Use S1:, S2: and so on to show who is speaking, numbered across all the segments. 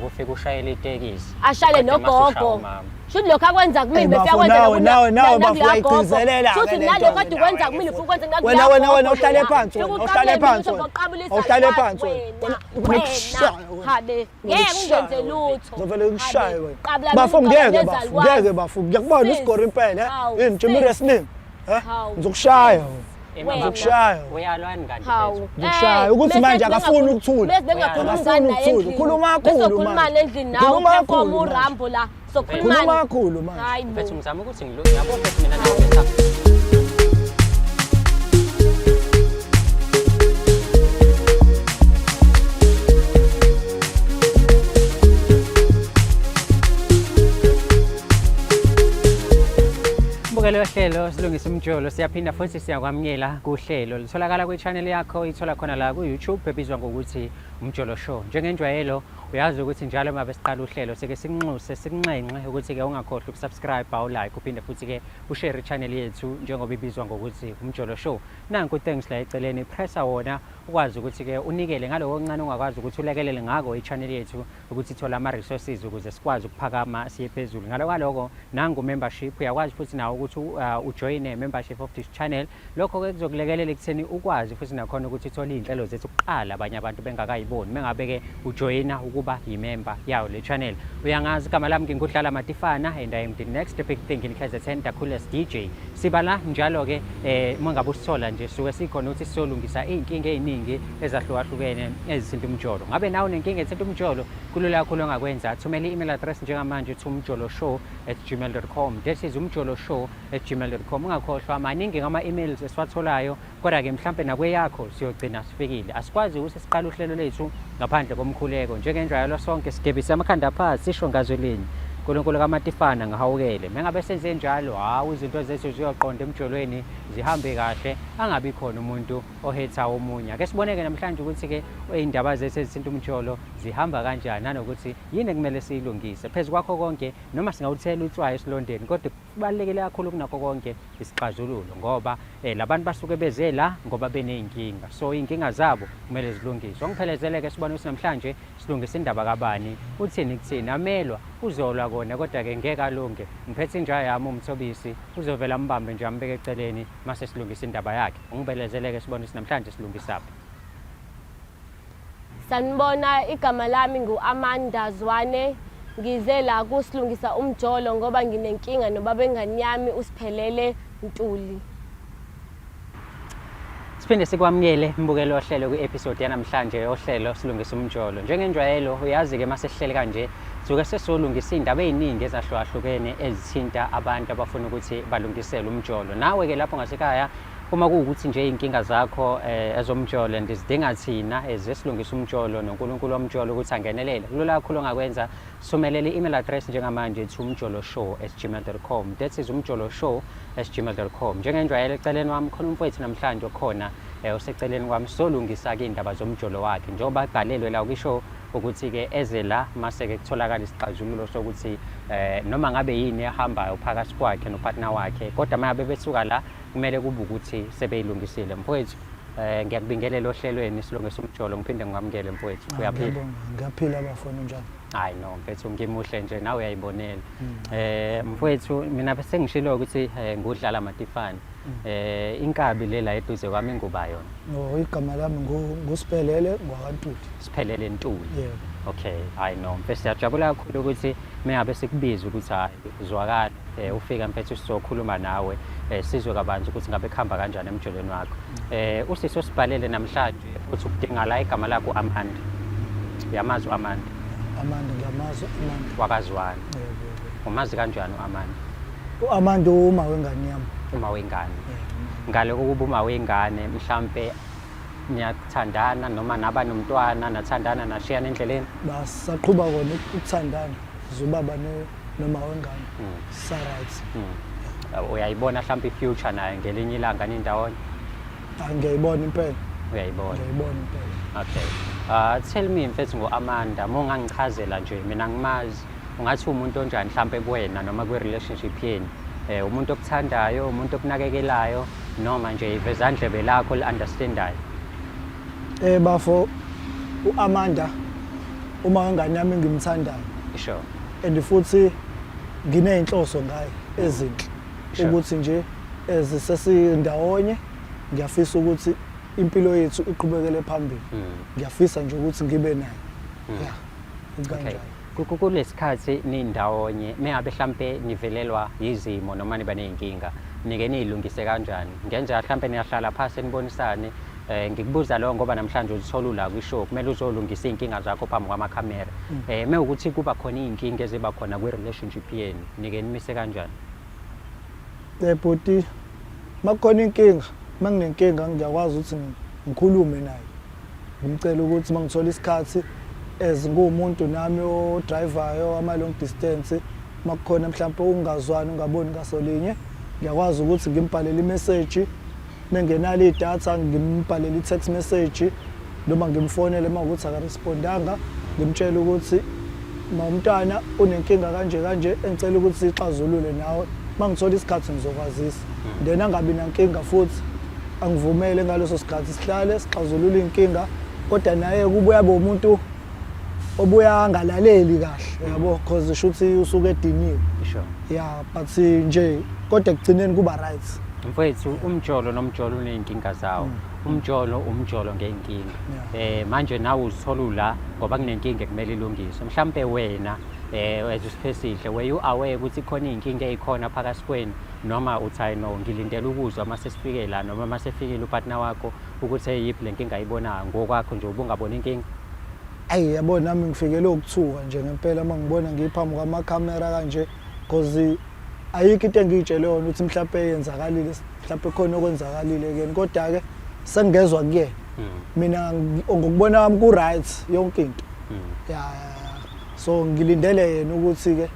S1: ufike ushayele itekisi.
S2: Ashayele
S1: Uqede mase ushaya
S2: nogogo.
S1: umama.
S2: Shuthi lokho akwenza kumina
S3: Ey,
S2: befika
S3: bafo,
S2: kwenza
S3: nawe, nawe, nawe, bafo, uyayigcizelela-ke
S2: Shuthi
S3: le
S2: nalokho
S3: nto
S2: kade
S3: ke
S2: ukwenza
S3: nawe,
S2: kumina
S3: futhi.
S2: ufuna ukwenza
S3: Wena, wena, wena, uhlale phansi wena, uhlale phansi wena. Awuhlale phansi wena. Wena, ngikushaya wena.
S2: Habe, ngeke ungenze lutho.
S3: Ngizovele ngikushaye wena.
S2: Qabula
S3: Bafo
S2: mina
S3: ngeke
S2: uqabula
S3: bafo, ngeke bafo. Ngiyakubona
S2: Sis.
S3: usigora impela, eh?
S2: Hawu,
S3: Yini Jimmy
S2: sis.
S3: wrestling? Eh?
S2: Hawu,
S3: Ngizokushaya
S2: sis.
S3: wena.
S1: Imama,
S3: Ngizokushaya.
S1: Uyalwani kanti
S2: Hawu.
S1: mfethu?
S3: Ngizokushaya.
S2: Eh,
S3: Ukuthi
S2: bese
S3: manje akafuni
S2: bengakhuluma-
S3: ukuthula.
S2: Bese bengakhuluma
S3: Akafuni
S2: ngani naye
S3: ukuthula.
S2: endlini.
S3: Khuluma kakhulu
S2: Besokhuluma
S3: manje.
S2: endlini nawe
S3: Khuluma
S2: uperform
S3: kakhulu manje.
S2: uRambo la. Sokhuluma.
S3: Khuluma kakhulu manje.
S2: Hayi bo.
S1: Mfethu ngizama ukuthi ngilunge. Yabo mfethu mina nawe mfethu. Mbukelo yohlelo silungisa umjolo siyaphinda futhi siyakwamukela kuhlelo litholakala kwi-channel yakho ithola khona la ku-YouTube ebizwa ngokuthi Umjolo Show. Njengenjwayelo uyazi ukuthi njalo uma besiqala uhlelo sike sikunxuse sikunxenxe ukuthi-ke ungakhohlwa ukusubscribe awulike uphinde futhi-ke ushare i-channel yethu njengoba ibizwa ngokuthi Umjolo Show. Nanku thanks la eceleni pressa wona ukwazi ukuthi-ke unikele ngaloko okuncane ongakwazi ukuthi ulekelele ngako i-channel yethu ukuthi ithole ama-resources ukuze sikwazi ukuphakama siye phezulu. Ngalo kwaloko nangu membership uyakwazi futhi nawo ukuthi ujoyine membership of this channel. Lokho-ke kuzokulekelela ekutheni ukwazi futhi nakhona ukuthi uthole iy'nhlelo zethu kuqala abanye abantu bengakayiboni. Mengabe-ke ujoyina ukuba yimemba yayo le channel. Uyangazi igama lami nginguDlala Matifana and I am the next big thing in KZN, the coolest DJ. Siba la njalo-ke uma ngabe usithola nje suke sikhona ukuthi sizolungisa iy'nkinga ey'ningi ezahlukahlukene ezithinta umjolo. Ngabe nawe unenkinga ethinta umjolo, kulula kakhulu ongakwenza. Thumela i-email address njengamanje to umjoloshow@gmail.com. That is umjoloshow@gmail.com. Ungakhohlwa, maningi ngama-emails esiwatholayo, kodwa-ke mhlampe nakweyakho siyogcina sifikile. Asikwazi ukuthi siqale uhlelo lethu ngaphandle komkhuleko. Njengenjwayelo sonke sigebise amakhanda phansi sisho ngazwi linye. Nkulunkulu kaMatifana ngihawukele. Mengabe senze njalo, hawu izinto zethu ziyoqonda emjolweni zihambe kahle, angabi khona umuntu ohetha omunye. Ake siboneke namhlanje ukuthi-ke iy'ndaba zethu ezithinta umjolo zihamba kanjani nanokuthi yini ekumele siyilungise. Phezu kwakho konke, noma singawuthela utswayi esilondeni, kodwa kubalulekile kakhulu kunakho konke isixazululo ngoba labantu basuke beze la ngoba beney'nkinga. So iy'nkinga zabo kumele zilungiswe. Ongiphelezele-ke sibone ukuthi namhlanje silungisa indaba kabani, uthini kuthini, amelwa, uzolwa kona kodwa-ke ngeke alunge. Ngiphethe inja yami uMthobisi, uzovela ambambe nje ambeke eceleni mase silungisa indaba yakhe. Ungibelezeleke sibone ukuthi namhlanje silungisaphi.
S2: Sanibona, igama lami ngu-Amanda Zwane. Ngize la kusilungisa umjolo ngoba nginenkinga nobaba engane yami uSiphelele Ntuli.
S1: Siphinde sikwamukele mbukelo ohlelo kwi-episode yanamhlanje yohlelo silungisa umjolo. Njengenjwayelo uyazi-ke uma sesihleli kanje suke sesolungisa iy'ndaba ey'ningi ezahlukahlukene ezithinta abantu abafuna ukuthi balungisele umjolo. Nawe-ke lapho ngasekhaya uma kuwukuthi nje iy'nkinga zakho ezomjolo and zidinga thina ezesilungisa umjolo noNkulunkulu womjolo ukuthi angenelele, kulula kakhulu ongakwenza. Thumelela i-email address njengamanje to umjoloshow@gmail.com. That is umjoloshow@gmail.com. Njengenjwayelo eceleni wami khona umfowethu namhlanje okhona oseceleni kwami sizolungisa-ke iy'ndaba zomjolo wakhe njengoba ebhalelwe la kwishow ukuthi-ke eze la mase-ke kutholakala isixazululo sokuthi noma ngabe yini ehambayo phakathi kwakhe nopartner wakhe, kodwa uma ngabe besuka la kumele kube ukuthi sebeyilungisile. Mfowethu, ngiyakubingelela ohlelweni silungisa umjolo, ngiphinde ngikwamukele mfowethu. Uyaphila?
S3: Ngiyabonga, ngiyaphila bafo, unjani?
S1: Hayi no mfethu, ngimuhle nje nawe uyayibonela. Mfowethu mina bese ngishilo ukuthi ngudlala Matifana. Inkabi le la eduze kwami inguba yona.
S3: No, igama lami nguSiphelele ngwakaNtuli.
S1: Siphelele Ntuli.
S3: Yebo.
S1: Okay, hayi no mfethu siyajabula kakhulu ukuthi mengabe sikubiza ukuthi hayi zwakala ufika mfethu sizokhuluma nawe sizwe kabanzi ukuthi ngabe kuhamba kanjani emjolweni wakho. Usisi osibhalele namhlanje uthi ukudinga la igama lakho Amanda. Uyamazi uAmanda?
S3: Amanda ngiyamazi uAmanda.
S1: Wakazwane.
S3: Yebo, yebo.
S1: Umazi kanjani uAmanda?
S3: UAmanda uma wengane yami.
S1: Uma wengane.
S3: Yebo.
S1: Ngale kokuba uma wengane mhlambe niyathandana noma naba nomntwana nathandana nashiyana endleleni?
S3: Basaqhuba kona ukuthandana zubaba noma wengane. Sa right.
S1: Uyayibona mhlambe ifuture naye ngelinye ilanga nindawonye?
S3: Ngiyayibona impela.
S1: Uyayibona?
S3: Ngiyayibona impela.
S1: Okay. Tell me mfethu ngo-Amanda, uma ungangichazela nje mina ngimazi, ungathi umuntu onjani mhlambe kuwena noma kwi-relationship yenu? Umuntu okuthandayo, umuntu okunakekelayo noma nje ivezandlebe lakho li-understandayo?
S3: Bafo, uAmanda Uma wengane yami engimthandayo.
S1: Sure.
S3: And futhi nginey'nhloso ngaye ezinhle.
S1: Sure.
S3: Ukuthi nje as sesindawonye ngiyafisa ukuthi impilo yethu iqhubekele phambili. Ngiyafisa nje ukuthi ngibe naye. Yeah.
S1: Okay.
S3: Kanjalo.
S1: Kulesikhathi nindawonye mengabe hlampe nivelelwa yizimo noma niba ney'nkinga nike niy'lungise kanjani? Ngenza hlampe niyahlala phasi nibonisane. Ngikubuza lo ngoba namhlanje uzithola ula kwi-show kumele uzolungisa iy'nkinga zakho phambi kwamakhamera. Mewukuthi kuba khona iy'nkinga eziba khona kwi-relationship yenu nike nimise kanjani?
S3: Bhuti, makukhona inkinga, manginenkinga ngiyakwazi ukuthi ngikhulume naye. Ngimcela ukuthi mangithola isikhathi as nguwumuntu nami odrayivayo ama-long distance, makukhona mhlawumpe ukungazwani, ungaboni ngasolinye, ngiyakwazi ukuthi ngimbhalele imeseji. Mengenalo idatha ngimbhalele i-text message noma ngimfonele uma ukuthi akarespondanga, ngimtshele ukuthi ma umntwana unenkinga kanje kanje engicela ukuthi siyixazulule nawe. Uma ngithola isikhathi ngizokwazisa. Then angabi nankinga futhi angivumele ngaleso sikhathi sihlale sixazulule iy'nkinga, kodwa naye kubuya abe umuntu obuya angalaleli kahle yabo, cause shuthi usuke ediniwe.
S1: Sure.
S3: Yeah, but nje kodwa ekugcineni kuba right.
S1: Mfowethu, umjolo nomjolo uney'nkinga zawo. Umjolo umjolo ngey'nkinga. Manje nawe uzithola ula ngoba kunenkinga ekumele ilungiswe. Mhlampe wena as uSiphesihle, were you aware ukuthi khona iy'nkinga ey'khona phakathi kwenu, noma uthi hayi no ngilindele ukuzwa uma sesifike la noma uma sefikile upartner wakho ukuthi eyiphi le nkinga ayibonayo ngokwakho nje ubungaboni inkinga?
S3: Ayi yabo, nami ngifikele ukuthuka nje ngempela uma ngibona ngiphambi kwamakhamera kanje, cause ayikho into engiyitshele yona ukuthi mhlawumpe yenzakalile, mhlawumpe khona okwenzakalile kuyena, kodwa-ke sengingezwa kuyena. Mina ngokubona kwami ku-right yonke into. Ya, so ngilindele yena ukuthi-ke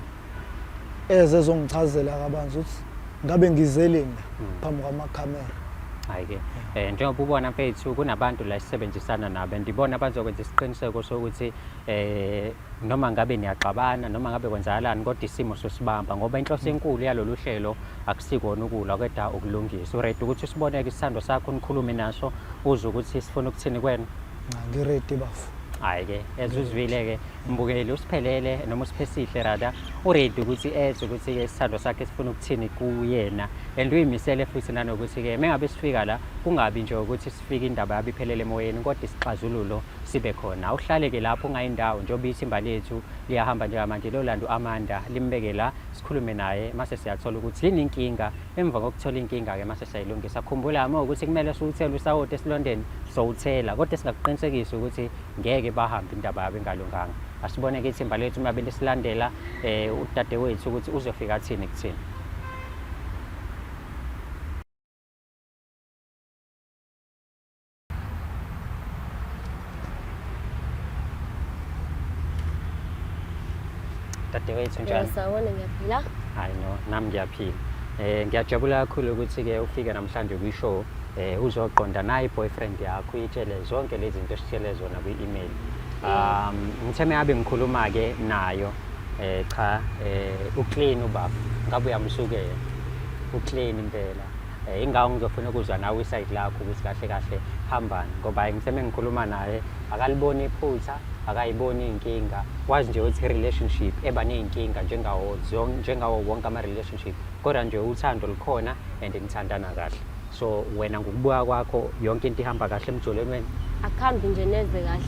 S3: eze ezongichazela kabanzi ukuthi ngabe ngizeleni la phambi kwamakhamera.
S1: Hhayi-ke njengoba ubona mfethu kunabantu la esisebenzisana nabo, ndibona bazokwenza isiqiniseko sokuthi noma ngabe niyaxabana noma ngabe kwenzakalani kodwa isimo sosibamba, ngoba inhloso enkulu yalolu hlelo akusikona ukulwa kodwa ukulungisa. Uready ukuthi usiboneke isithando sakho nikhulume naso uzwe ukuthi sifuna ukuthini kwena?
S3: Ngiready bafo.
S1: Hhayi-ke ezuzwile-ke mbukeli, uSiphelele noma uSiphesihle rather uready ukuthi ezwe ukuthi-ke isithando sakhe sifuna ukuthini kuyena, and uyimisele futhi nanokuthi-ke mengabe sifika la kungabi nje ukuthi sifike indaba yabe iphelele emoyeni, kodwa isixazululo sibe khona. Awuhlale-ke lapho ungayindawo njengoba ithimba lethu liyahamba njengamanje liyolanda u-Amanda limbeke la sikhulume naye mase siyathola ukuthi yini inkinga. Emva kokuthola inkinga-ke mase siyayilungisa. Khumbula uma ukuthi kumele siwuthele usawoti esilondeni sowuthela, kodwa singakuqinisekisa ukuthi ngeke bahambe indaba yabo ingalunganga. Asibone-ke ithimba lethu uma belisilandela udadewethu ukuthi uzofika athini kuthina. Dadewethu, njani?
S2: Sawubona, ngiyaphila.
S1: Hayi no, nami ngiyaphila. Ngiyajabula kakhulu ukuthi-ke ufike namhlanje kwi-show uzoqonda nayo i-boyfriend yakho uyitshele zonke lezi zinto esitshele zona kwi-email. Ngithe mengabe ngikhuluma-ke nayo cha uclean ubaba, ngabe uyamsukela. Uclean impela. Ingawo ngizofuna ukuzwa nawe iside lakho ukuthi kahle kahle hambani, ngoba ngithe mengikhuluma naye akaliboni iphutha, akayiboni iy'nkinga, wazi nje ukuthi i-relationship eba ney'nkinga njengawo wonke ama-relationship, kodwa nje uthando lukhona and nithandana kahle. So wena ngokubuka kwakho yonke into ihamba kahle emjolweni wenu?
S2: Akuhambi nje neze kahle.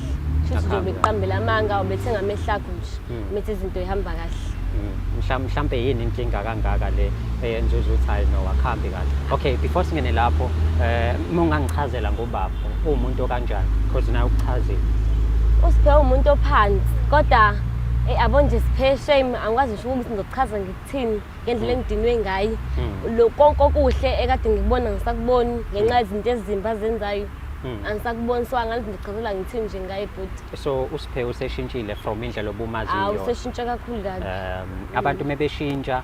S2: Shuthi nje
S1: Akuhambi.
S2: Ubekuqambela amanga, ubethenga amehlo akho nje. Mithi izinto ihamba kahle.
S1: Mhlampe yini inkinga kangaka le eyenza uze uthi hayi no akuhambi kahle? Okay, before singene lapho, uma ungangichazela ngobaba, uwumuntu okanjani? Because naye ukuchazile.
S2: USiphe umuntu ophansi, kodwa abo nje Siphe shame angikwazi ngisho ukuthi ngizokuchaza ngikuthini ngendlela engidinwe ngayo. Lo konke okuhle ekade ngikubona ngisakuboni ngenxa yezinto ezimbi azenzayo. Angisakuboni, so angazi ngichazela ngithini nje ngaye bhuti.
S1: So uSiphe useshintshile from indlela obumazi
S2: Hawu,
S1: yona?
S2: Useshintshe kakhulu kabi.
S1: Abantu mebeshintsha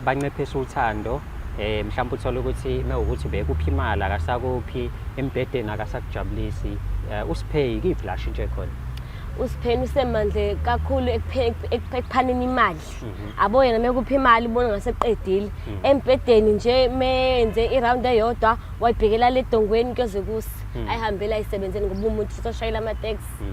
S1: banciphisa uthando, mhlawumbe uthola ukuthi mewukuthi ubekuphi imali akasakuphi, embhedeni akasakujabulisi. USiphe ikuphi la ashintshe khona?
S2: Usipheni usemandle kakhulu ekuphaneni imali. Abo yena mekupha imali ubona ngaseqedile. Embhedeni nje menze iround eyodwa wayibhekela le dongweni kuyoze kuse. Ayihambele ayisebenzele ngoba umuntu futhi oshayela ama-taxi.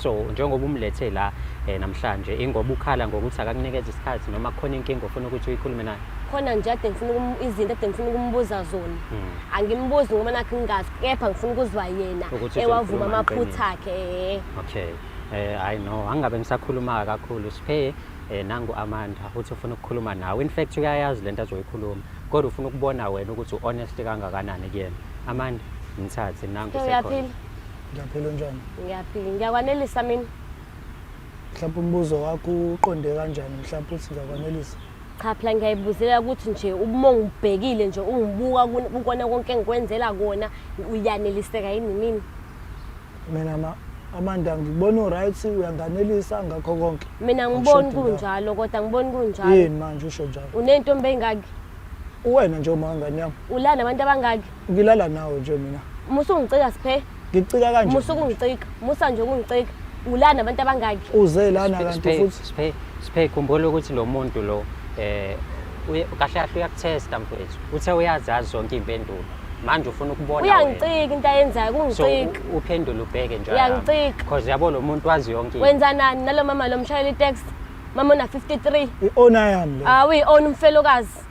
S1: So njengoba umlethe la namhlanje ingoba ukhala ngokuthi akakunikeza isikhathi noma kukhona inkinga ofuna ukuthi uyikhulume naye.
S2: Khona nje ade ngifuna izinto ade ngifuna ukumbuza zona. Angimbuzi ngoba nakho ngingazi kepha ngifuna ukuzwa yena
S1: Ukuthi
S2: ewavuma
S1: uzokhuluma
S2: amaphutha akhe.
S1: Okay. Hayi no, angabe ngisakhuluma kakhulu. Siphe nangu Amanda uthi ufuna ukukhuluma nawe. In fact uyayazi lento azoyikhuluma. Kodwa ufuna ukubona wena ukuthi u-honest kangakanani kuyena. Amanda, ngithathe nangu
S2: Siphe
S1: sekhona.
S2: uyaphila?
S3: Ngiyaphila njani?
S2: Ngiyaphila. Ngiyakwanelisa mina.
S3: Mhlawumbe umbuzo wakho uqonde kanjani mhlawumbe uthi ngiyakwanelisa?
S2: Cha phela ngiyayibuzela ukuthi nje uma ungibhekile nje ungibuka kukona konke engikwenzela kona uyaneliseka yini mina?
S3: Mina ma Amanda ngikubona u-right uyanganelisa ngakho konke.
S2: Mina ngiboni
S3: Angishodi ndawo.
S2: kunjalo kodwa ngiboni kunjalo.
S3: Yini manje usho njalo?
S2: Unentombi engaki?
S3: Uwena nje uma ngane yami.
S2: Ulala nabantu abangaki?
S3: Ngilala nawe nje mina.
S2: Musa ungicika Siphe.
S3: Ngikucika kanje.
S2: Musa ukungicika. Musa nje ukungicika. Ulala nabantu abangaki?
S3: Uze lana kanti
S1: Siphe
S3: futhi.
S1: Siphe Siphe khumbula ukuthi lo muntu lo kahle kahle uyakuthesta mfethu. Uthe uyazazi zonke iy'mpendulo. Manje ufuna ukubona wena.
S2: Uyangicika into ayenzayo
S1: So
S2: kungicika.
S1: uphendule ubheke nje.
S2: Uyangicika.
S1: Because yabo lo muntu wazi yonke into.
S2: Wenza nani nalo mama lo mshayeli itaxi? Mama una 53.
S3: I-owner yami le.
S2: Ah uyi-own umfelokazi.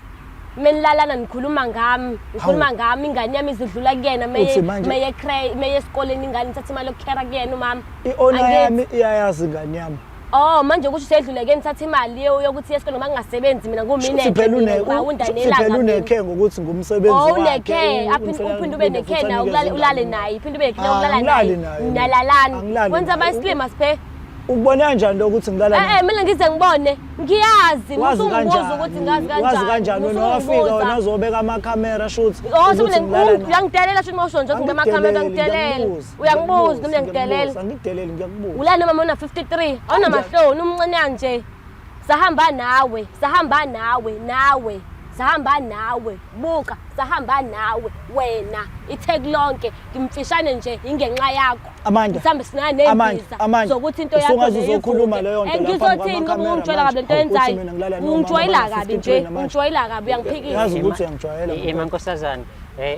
S2: Menilalana nikhuluma ngami, nikhuluma ngami ingane yami izidlula kuyena meye
S3: Uthi manje-
S2: meye cre meye esikoleni ingane ithatha imali yokukhera kuyena umama.
S3: I-owner
S2: Angithi-
S3: yami iyayazi ingane yami.
S2: Oh manje kusho sedlule ke ngithatha imali yokuthi esikoleni noma ngingasebenzi mina ngumine.
S3: Shuthi phela shuthi phela unekhe ngokuthi ngumsebenzi
S2: Oh
S3: wakhe.
S2: unekhe aphinde ube nekhe nawe ulale naye phinde ube nekhe
S3: Ah,
S2: ulala
S3: angilali
S2: naye
S3: naye mina.
S2: nalalani
S3: Angilali
S2: wenza
S3: naye.
S2: abayisilima siphe
S3: Ukubona kanjani lokho ukuthi ngilala naye?
S2: Eh mina ngize ngibone ngiyazi
S3: Wazi
S2: musungibuza
S3: kanjani?
S2: ukuthi ngazi kanjani
S3: Wazi kanjani wena wafika
S2: Musungibuza.
S3: wena uzobeka amakhamera shuthi.
S2: Oh
S3: ukuthi ngilala naye.
S2: uyangidelela shuthi mawusho nje ukuthi ngamakhamera uyangidelela uyangibuza noma uyangidelela
S3: Angikudeleli ngiyakubuza.
S2: ulala noma una 53 awunamahloni umncane nje sahamba nawe sahamba nawe nawe sahamba nawe buka sahamba nawe wena itheku lonke ngimfishane nje ingenxa yakho
S3: Amanda.
S2: mhlawumbe sinayo
S3: Amanda,
S2: nembiza
S3: Amanda,
S2: zokuthi into yakho
S3: usungaze
S2: le
S3: uzokhuluma
S2: ivuke.
S3: leyo nto
S2: Eh,
S3: lapha
S2: ngizothini
S3: phambi
S2: ngoba
S3: kwamakhamera
S2: ungijwayela kabi lento
S3: manje? Ukuthi
S2: yenzayo
S3: mina ngilala nomama
S2: ungijwayela
S3: abana
S2: kabi
S3: 53
S2: nje
S3: namanje.
S2: ungijwayela kabi uyangiphikisa
S3: Yazi ukuthi uyangijwayela
S1: Ima nkosazana.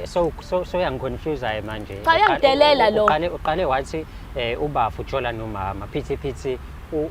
S1: So so so uyangiconfuse manje.
S2: Cha, uyangidelela lo.
S1: Uqale wathi ubafo ujola nomama. Phithi phithi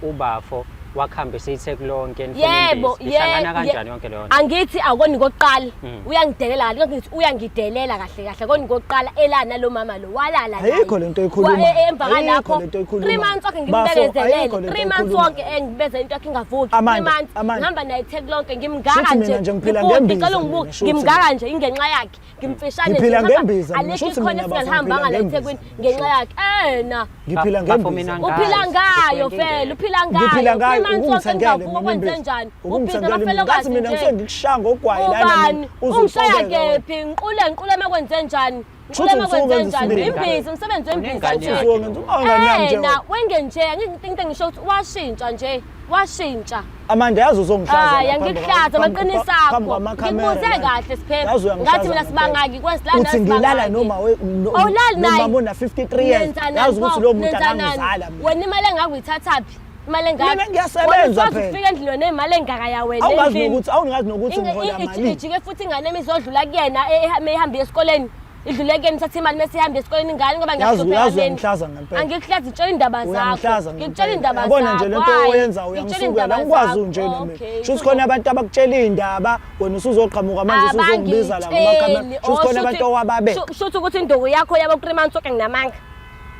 S1: ubafo wakuhambisa itheku lonke nifuna
S2: Yebo,
S1: imbiza. Ihlangana
S2: ye-
S1: kanjani yonke leyo nto?
S2: Angithi akoni kokuqala uyangidelela kahle ngithi uyangidelela kahle kahle akoni kokuqala elana lo mama lo walala naye.
S3: Ayikho lento oyikhulumayo.
S2: Emva
S3: Ayikho
S2: kalapho
S3: lento oyikhulumayo.
S2: 3 months wakhe
S3: Bafo, ayikho
S2: ngimbekezelele
S3: lento
S2: 3 months
S3: oyikhulumayo.
S2: wonke engibeza into yakhe ingavuki 3
S3: Amanda,
S2: months
S3: Amanda.
S2: ngihamba naye itheku lonke ngimngaka
S3: Shuthi
S2: nje
S3: mina nje ngiphila
S2: Ngifundi,
S3: ngembiza
S2: ngicela
S3: mina,
S2: ungibuke
S3: shuthi
S2: ngimngaka nje ingenxa yakhe ngimfishane nje
S3: Ngiphila
S2: ngihamba-
S3: ngembiza mina,
S2: alikho
S3: shuthi
S2: ikhona
S3: mina bafo,
S2: esingalihambanga la
S3: ngiphila
S2: eThekwini
S3: ngembiza,
S2: ngenxa yakhe ena
S3: Ngiphila
S1: Bafo mina
S3: ngembiza.
S2: uphila
S1: Ngazi,
S2: ngayo
S1: ngifuna
S2: fela
S1: ingene.
S2: uphila ngayo
S3: Ngiphila ngayo
S2: Three months wonke
S3: ukungithengele
S2: ngingavuka
S3: mina
S2: kwenze
S3: imbiza.
S2: njani ubhizi
S3: Ukungithengele mina. Ngathi
S2: nabafelokazi
S3: mina
S2: nje
S3: ngisuke ngikushaya ngogwayi lana
S2: ubani
S3: mina, uze
S2: ungishaya
S3: uqhubeke wena.
S2: kephi ngiqule ngiqule makwenze njani ngiqule
S3: Shuthi
S2: makwenze
S3: usuke wenza
S2: njani
S3: isimilo.
S2: imbiza umsebenzi wembiza
S1: Unengane
S2: nje
S1: yakhe.
S3: Usuke wenza ungani nami nje
S2: ena
S3: wena.
S2: wenge nje angithi into engisho ukuthi washintsha nje washintsha
S3: Amanda yazi uzongihlaza
S2: Hayi
S3: la phambi
S2: angikuhlaza amaqiniso
S3: phambi
S2: akho
S3: kwamakhamera
S2: ngikubuze
S3: la.
S2: kahle Siphepho
S3: Yazi uyangihlaza
S2: ngathi mina
S3: ngempela.
S2: sibangaki kwesilana
S3: Uthi ngilala noma
S2: Awulali naye.
S3: nomama ona 53 years.
S2: Nenzanani
S3: Yazi ukuthi
S2: pho?
S3: lo muntu
S2: Nenzanani?
S3: akangizala mina.
S2: Wena imali engaka uyithathaphi? Imali engaka?
S3: Mina ngiyasebenza
S2: Wena uswazi
S3: phela.
S2: ukufika endlini wena imali engaka ya wena
S3: Awungazi
S2: endlini.
S3: nokuthi awungazi nokuthi ngihola malini.
S2: Ijike futhi ingane emi izodlula kuyena meyihamba esikoleni. Idlule kuyena ithathe imali mese ihamba esikoleni ingane ngoba
S3: Yazi
S2: ngiyahlupheka
S3: yazi
S2: mina.
S3: uyangihlaza ngempela.
S2: Angikuhlazi ngitshela indaba zakho.
S3: Uyangihlaza
S2: Ngikutshela indaba zakho.
S3: Yabona nje lento
S2: Hayi,
S3: oyenza
S2: ngikutshela
S3: uyangisukela
S2: indaba
S3: angikwazi
S2: zakho.
S3: nje mina.
S2: Okay.
S3: Shuthi khona abantu abakutshela indaba wena usuzoqhamuka manje usuzongibiza la kumakhamera.
S2: Abangitsheli.
S3: Shuthi khona
S2: Oh,
S3: abantu owababeka.
S2: Shuthi ukuthi induku yakho yabo 3 months sonke nginamanga.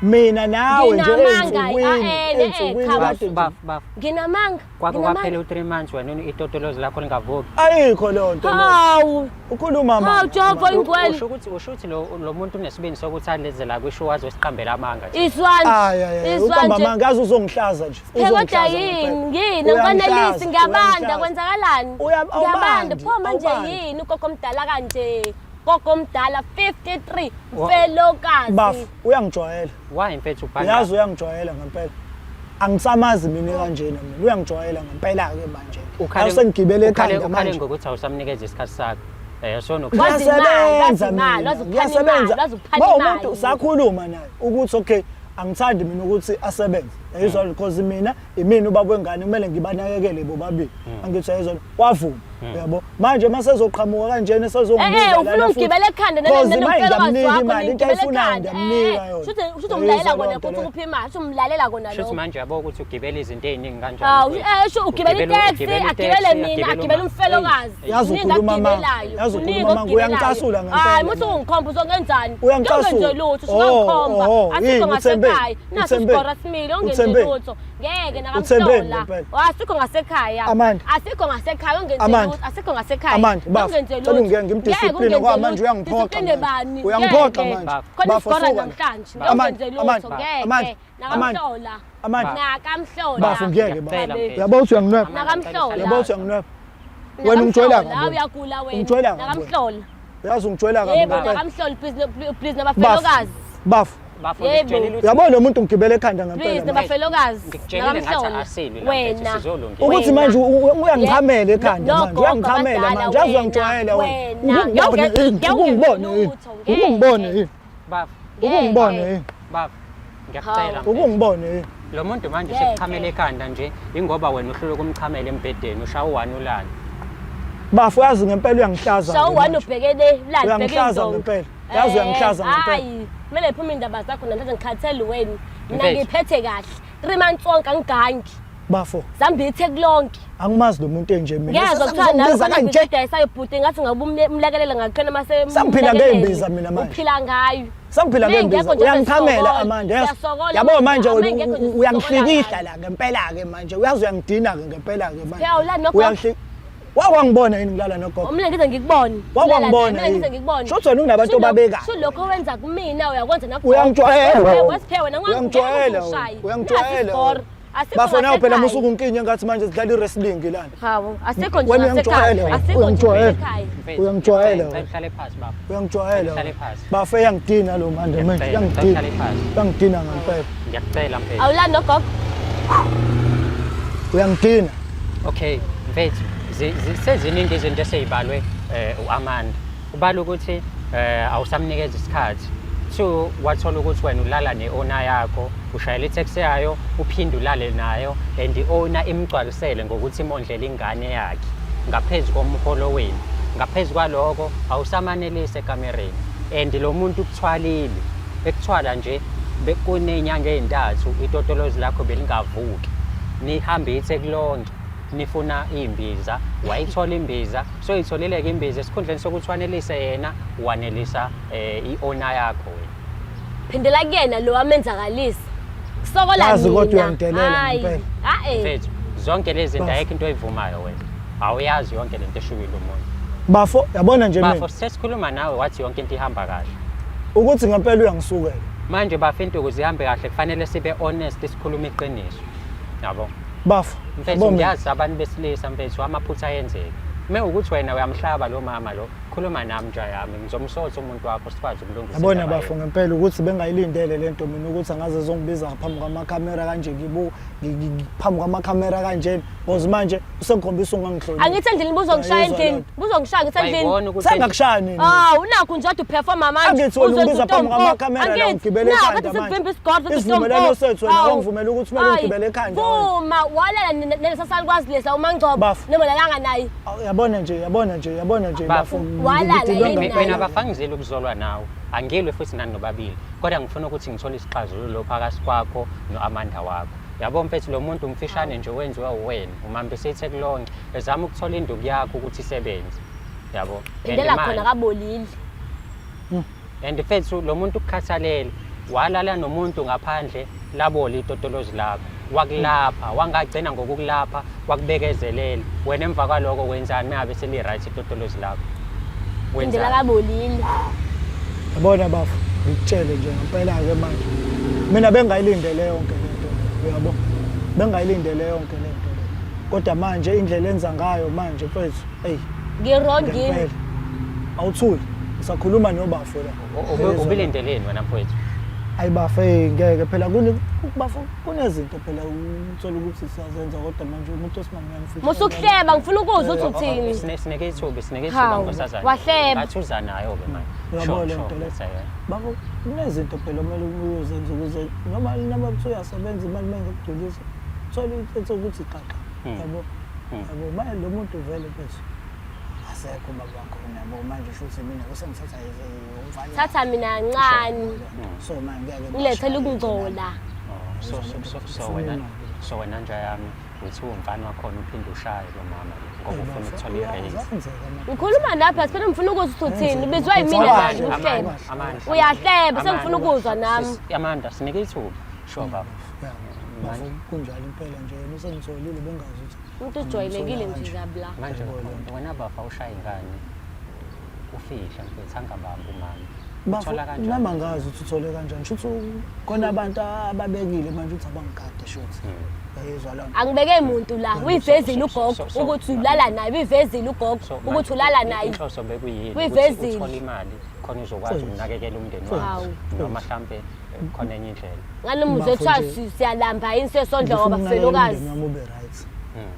S3: Mina nawe nje
S2: Nginamanga,
S3: ensukwini ensukwini
S2: cha,
S3: kade nje.
S1: Bafo bafo.
S2: Nginamanga.
S1: Kwake
S2: nginamanga.
S1: kwaphela u-3 months wena itotolozi lakho lingavuki.
S3: Ayikho leyo nto leyo.
S2: Hawu.
S3: Ukhuluma
S2: Hawu
S3: manga.
S2: Jehova ingcwele.
S1: Usho ukuthi usho ukuthi lo muntu unesibindi sokuthi aleze la kwisho wazosiqambela amanga nje.
S2: Izwani.
S3: Ay ay ay uqamba amanga yazi uzongihlaza nje.
S2: Phela kodwa
S3: Uzongihlaza
S2: yini
S3: ngempela.
S2: yini angikwanelisi
S3: Uyangihlaza,
S2: ngiyabanda
S3: uyangihlaza.
S2: kwenzakalani ngiyabanda
S3: Awubandi,
S2: pho manje
S3: awubandi.
S2: yini ugogo omdala kanje gogo omdala 53 mfelokazi
S3: Bafo uyangijwayela.
S1: Why mfethu ubhanda?
S3: Uyazi uyangijwayela ngempela. Angisamazi mina kanjena mina uyangijwayela ngempela ke manje. Awusengigibele
S1: ukhale
S3: ekhanda
S1: ukhale
S3: manje.
S1: ngokuthi awusamnikeza isikhathi sakho. So
S2: Wazi imali, wazi
S3: Ngiyasebenza
S2: imali,
S3: mina.
S2: wazi ukuphana imali,
S3: Ngiyasebenza.
S2: wazi ukuphana
S3: Ba
S2: imali.
S3: umuntu sakhuluma naye ukuthi okay Angithandi mina ukuthi asebenze, yayizwa, because mina imina ubaba wengane, kumele ngibanakekele bobabili, angithi yayizwa. Wavuma, uyabo. Manje mase ezoqhamuka kanjena esezongibuza
S2: Eh, ufuna
S3: lana futhi.
S2: ungigibele ekhanda
S3: Cause manje
S2: nomfelokazi
S3: ngiyamnika
S2: wakho,
S3: imali, into
S2: ningigibele
S3: ayifunayo
S2: ekhanda.
S3: ngiyamnika yona.
S2: Shuthi
S3: Uyayizwa
S2: umlalela
S3: leyo
S2: kona
S3: nto
S2: futhi
S3: leyo.
S2: ukuphi imali, shuthi umlalela kona
S1: Shuthi
S2: lokho.
S1: manje yabo ukuthi ugibela izinto ey'ningi kanjani.
S2: Hawu,
S1: mfowethu.
S2: sho ugibela
S1: Ugibela-
S2: iteksi,
S1: ugibela
S2: agibele
S1: iteksi,
S2: mina,
S1: agibele
S2: agibele umfelokazi.
S3: Yazi
S2: Kuningi
S3: ukhuluma amanga.
S2: akugibelayo,
S3: Yazi
S2: kuningi
S3: ukhuluma amanga.
S2: okugibelayo.
S3: Uyangicasula ngempela
S2: Hayi, muthi
S3: manje.
S2: ungikhomba uzongenzani?
S3: Uyangicasula.
S2: Ungenze lutho,
S3: Oh,
S2: usungangikhomba.
S3: oh,
S2: Asikho
S3: yini, uthembe?
S2: ngasekhaya. Naso
S3: Uthembe?
S2: isigora simile, ungenze
S3: Uthembe?
S2: lutho. Ngeke
S3: Uthembe
S2: nakamhlola.
S3: ngempela?
S2: Asikho ngasekhaya.
S3: Amanda.
S2: Asikho ngasekhaya, ungenze
S3: Amanda.
S2: lutho. Asikho ngasekhaya.
S3: Amanda, bafo,
S2: Ungenze
S3: cela
S2: lutho.
S3: ungiyeke ngimdiscipline
S2: Ngeke
S3: ngoba
S2: ungenze
S3: manje
S2: lutho.
S3: uyangiphoxa
S2: Discipline
S3: manje.
S2: bani?
S3: Uyangiphoxa
S2: Ngeke.
S3: manje.
S2: Khona
S3: Bafo,
S2: isigora
S3: suka la.
S2: namhlanje.
S3: Amanda,
S2: Ungenze lutho,
S3: Amanda,
S2: ngeke.
S3: Amanda, Amanda,
S2: Nakamhlola.
S3: Amanda.
S2: Nakamhlola.
S3: Bafo, ngiyeke bafo.
S1: Ngiyacela, mfethu.
S3: Uyabo ukuthi uyanginweba?
S2: Nakamhlola.
S3: Uyabo ukuthi uyanginweba? Wena ungijwayela
S2: Nakamhlola,
S3: kabi.
S2: uyagula wena.
S3: Ungijwayela kabi wena.
S2: Nakamhlola.
S3: Uyazi ungijwayela kabi
S2: Yebo,
S3: ngempela.
S2: nakamhlola please please
S3: Bafo.
S2: nabafelokazi.
S3: Bafo.
S1: Bafo,
S2: Yebo.
S1: ngikutshelile ukuthi-
S3: Uyabo lo muntu ungigibele ekhanda ngempela.
S2: Please
S3: manje.
S2: nabafelokazi.
S1: Ngikutshelile ngathi
S2: Nakamhlola.
S1: asilwi la mfethu,
S2: Wena.
S1: sizolungisa.
S3: Ukuthi
S2: Wena.
S3: manje uyangichamela ekhanda
S2: No,
S3: manje,
S2: gogo,
S3: uyangichamela
S2: abadala,
S3: manje, yazi
S2: wena,
S3: uyangijwayela wena.
S2: wena.
S3: Ukungibone yini?
S2: Ngeke
S3: Ukungibone yini?
S2: lutho, ngeke.
S3: Ukungibone yini?
S1: Bafo,
S3: Ukungibone yini?
S1: bafo, ngiyacela mfethu.
S3: Ukungibone yini?
S1: Lo muntu manje
S2: Ngeke.
S1: usekuchamela ekhanda nje ingoba wena uhluleka ukumchamela embhedeni, ushaya u-one ulale.
S3: Bafo, uyazi ngempela uyangihlaza.
S2: Shawu
S3: ke
S2: one
S3: manje.
S2: ubhekene ulale ubheke
S3: Uyangihlaza
S2: indonga.
S3: ngempela. Yazi uyangihlaza ngempela.
S2: Hayi, kumele iphume indaba zakho namhlanje ngikhathele wena. Mina
S1: Mfethu.
S2: ngiphethe kahle. 3 months wonke angigangi.
S3: Bafo,
S2: Zambithe kulonke.
S3: angimazi lo muntu enje mina.
S2: Ngiyezwa kuthiwa nawe
S3: Sengizombiza kanje.
S2: udayisayo bhuti ngathi ngabe umlekelele ngakukhona mase
S3: Sengiphila ngey'mbiza mina manje.
S2: Uphila ngayo.
S3: Sengiphila
S2: Mengekho
S3: ngembiza.
S2: nje
S3: Uyangichamela
S2: sisokola.
S3: Amanda. Yazi.
S2: Siyasokola
S3: Yabo manje
S2: manje,
S3: wena
S2: mengekho nje
S3: uyangihlikihla la ngempela ke manje. Uyazi uyangidina ke ngempela ke manje.
S2: Phela ulala nogogo?
S3: Wakwangibona yini ngilala nogogo?
S2: Mina ngize ngikubone.
S3: Wakwangibona
S2: Mina ngize
S3: yini?
S2: ngikubone.
S3: Shuthi wena unabantu obabekayo.
S2: Shu lokho wenza kumina uyakwenza nakugogo.
S3: Uyangijwayela wena.
S2: Wesiphe wena
S3: Uyangijwayela wena. Uyangijwayela wena. Bafo nawe phela musuku unkinye ngathi manje sidlala i-wrestling lana.
S2: Hawu, asikho nje
S3: Wena
S2: ngasekhaya.
S3: uyangijwayela wena.
S2: Asikho nje
S3: Uyangijwayela.
S2: ngasekhaya.
S1: Mfethu,
S3: Uyangijwayela
S1: ngicela
S3: wena.
S1: uhlale phansi bafo.
S3: Uyangijwayela.
S1: Uhlale
S3: wena.
S1: phansi.
S3: Bafo uyangidina lo manje manje.
S1: Ngiyacela,
S3: Uyangidina.
S1: uhlale phansi.
S3: Uyangidina ngempela.
S1: Ngiyacela mfethu.
S2: Awulani nogogo?
S3: Uyangidina.
S1: Okay, mfethu, seziningi izinto eseyibalwe u-Amanda. Ubala ukuthi awusamnikeza isikhathi. Two, wathola ukuthi wena ulala ne-owner yakho, ushayela i-taxi yayo, uphinde ulale nayo, and i-owner imgcwalisele ngokuthi imondlele ingane yakhe ngaphezu komholo wenu. Ngaphezu kwaloko, awusamanelisi ekamereni. And lo muntu ukuthwalile, ekuthwala nje bekuney'nyanga ey'ntathu itotolozi lakho belingavuki. Nihambe itheku lonke nifuna imbiza, wayithola imbiza, soyitholile-ke imbiza, esikhundleni sokuthi wanelise yena, wanelisa i-owner yakho wena.
S2: Phindela kuyena lo amenzakalisa. Kusokola
S3: Yazi
S2: mina.
S3: kodwa uyangidelela
S2: Hayi.
S3: ngempela.
S2: Ha-eh.
S1: Mfethu, zonke lezi zinto
S3: Bafo.
S1: ayikho into oyivumayo wena. Awuyazi yonke lento eshuwile umuntu.
S3: Bafo, yabona nje mina
S1: Bafo, sesikhuluma nawe wathi yonke into ihamba kahle.
S3: ukuthi ngempela uyangisukela.
S1: Manje bafo, into ukuze ihambe kahle kufanele sibe honest, sikhulume iqiniso. Yabo?
S3: Bafo,
S1: Mfethu,
S3: yabo mina.
S1: ngiyazi abantu besilisa mfethu amaphutha ayenzeka. Uma ukuthi wena uyamhlaba lo mama lo, khuluma nami nja yami, ngizomsotha umuntu wakho sikwazi ukulungisa
S3: Yabona
S1: indaba
S3: bafo
S1: yethu.
S3: ngempela ukuthi bengayilindele lento mina ukuthi angaze zongibiza ngaphambi kwamakhamera kanje ngibu phambi kwamakhamera kanje because manje usengikhombisa ungangihloniphi.
S2: Angithi endlini buzongishaya
S3: Uyayizwa
S2: endlini.
S3: loo nto.
S2: Buzongishaya ngithi endlini.
S1: Wayibona ukuthi
S3: Sengakushaya nini?
S2: Ah, unakho nje kade uperforma manje.
S3: Angithi wena
S2: Uzenza
S3: ungibiza phambi
S2: utompo.
S3: kwamakhamera la
S2: Angithi,
S3: ungigibele
S2: nakho
S3: ekhanda
S2: kade
S3: manje.
S2: sikuvimba isigodlo uthi
S3: Isivumelwano
S2: utompo.
S3: sethu wena
S2: Hawu.
S3: wangivumela ukuthi kumele
S2: Hayi,
S3: ungigibele ekhanda wena.
S2: Vuma, walala nelesasalukwazi lesa uMangcobo
S3: Bafo.
S2: noma lalanga naye.
S3: Awu, Yabona nje, yabona nje, yabona nje
S1: Bafo.
S3: bafo.
S2: Walala
S3: ngidinwe
S2: yini
S3: ngempela.
S2: naye?
S1: Mina bafo angizeli ukuzolwa nawe. Angilwe futhi nani nobabili. Kodwa ngifuna ukuthi ngithole isixazululo phakathi kwakho no-Amanda wakho. Yabo mfethu, lo muntu umfishane nje wenziwe uwena. Umhambise itheku lonke. Ezama ukuthola induku yakho ukuthi isebenze. Yabo. And
S2: Phindela
S1: manje-
S2: khona kabolile.
S1: And mfethu, lo muntu ukukhathalele, walala nomuntu ngaphandle labola itotolozi lakho, wakulapha, wangagcina ngokukulapha, wakubekezelela. Wena emva kwaloko wenzani uma ngabe seli-right itotolozi lakho?
S2: Phindela
S1: Wenzani?
S2: kabolile.
S3: Yabona bafo, ngikutshele nje ngempela ke manje. Mina bengayilindele yonke lento, uyabo? Bengayilindele yonke lento le. Kodwa manje indlela enza ngayo manje mfethu, ey,
S2: Ngi-wrong yini?
S3: ngempela. Awuthuli, ngisakhuluma nobafo la.
S1: Ubilindeleni wena mfowethu?
S3: Ayi bafo, hey ngeke phela Bafo kunezinto phela uthola ukuthi siyazenza kodwa manje umuntu osimame uyamfihla.
S2: Musukuhleba ngifuna ukuzwa ukuthi uthini.
S1: Sineke ithuba, sineke ithuba
S2: Hawu,
S1: nkosazana.
S2: wahleba.
S1: Ngathi uza nayo-ke manje.
S3: Uyabona
S1: Sure,
S3: le
S1: sure,
S3: nto le?
S1: let's say, yeah.
S3: Bafo kunezinto phela okumele uyozenza ukuze noma noma kuthiwa uyasebenza imali uma ingekudulisa uthole into ukuthi xaxa. Yabo. Yabo manje lo muntu vele mfethu asekho ubaba wakho yabo manje shuthi mina kusengithatha umfana.
S2: Thatha mina kancane.
S3: So manje ngeke
S2: Ngilethele ukungcola.
S1: Oh, so wena nja yami uthi uwumfana wakhona uphinde ushaye lo mama lo, ngoba ufuna ukuthola i-raise.
S2: Ngikhuluma napha siphela ngifuna ukuzwa ukuthi uthini. Ubizwa yimina manje uhleba.
S1: Amandla.
S2: Uyahleba sengifuna ukuzwa nami.
S1: Amanda, sinike ithuba. Sure baba.
S3: Bafo kunjalo impela nje yena usengitholile bengazi ukuthi
S2: Umuntu ojwayelekile nje kabi la.
S1: Manje wena bafa ushaya ingane. Ufihla mfethu angabambi umama.
S3: Bafo
S1: Uthola kanjani?
S3: nami angazi ukuthi uthole kanjani shuthi khona abantu ababekile manje ukuthi abangigade shuthi yayizwa loo nto
S2: Angibeke muntu la. Uyivezile ugogo ukuthi ulala naye. Uyivezile ugogo
S1: So,
S2: ukuthi
S1: manje,
S2: ulala naye.
S1: Inhloso bekuyini? Ukuthi
S2: Uyivezile.
S1: uthole imali khona uzokwazi ukunakekela umndeni wakho.
S2: Hawu.
S1: Noma mhlambe khona enye indlela.
S2: Ngale muzwe
S3: Bafo
S2: kuthiwa
S3: nje.
S2: siyalamba yini sesondla ngoba
S3: Ngifuna
S2: sifelokazi.
S3: umndeni wami ube right